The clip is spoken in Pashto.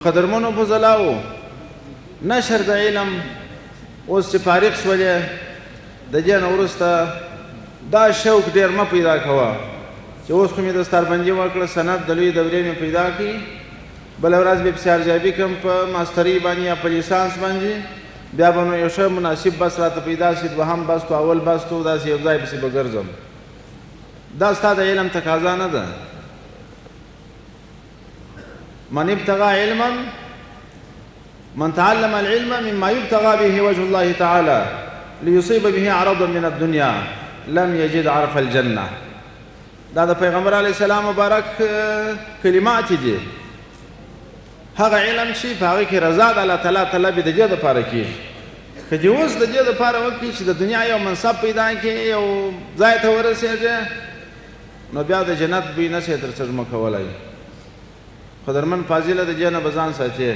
قدرمنو فضلاو، نشر د علم اوس چې فارغ شولې، د دې نه وروسته دا شوق ډېر مه پیدا کوه چې اوس خو مې دستاربندي وکړه، سند د لوی دورې مې پیدا کړي، بله ورځ به پسې ارزیابي کوم په ماسترۍ باندې یا په لیسانس باندې، بیا به نو یو ښه مناسب بس راته پیدا شي، دوهم بس تو اول بس تو داسې یو ځای پسې به ګرځم. دا ستا د علم تقاضا نه ده. من ابتغى علما، من تعلم العلم مما يبتغى به وجه الله تعالى ليصيب به عرضا من الدنيا لم يجد عرف الجنة. دا د پیغمبر علی السلام مبارک کلمات دي. هغه علم چې په هغه کې رضا د الله تعالی طلب د دې لپاره کېږي، که دې اوس د دې لپاره وکړي چې د دنیا یو منصب پیدا کړي، یو ځای ته ورسېږي، نو بیا د جنت بوی نه شي تر څږمه کولی. قدرمن فاضله، د دې نه به ځان ساتې.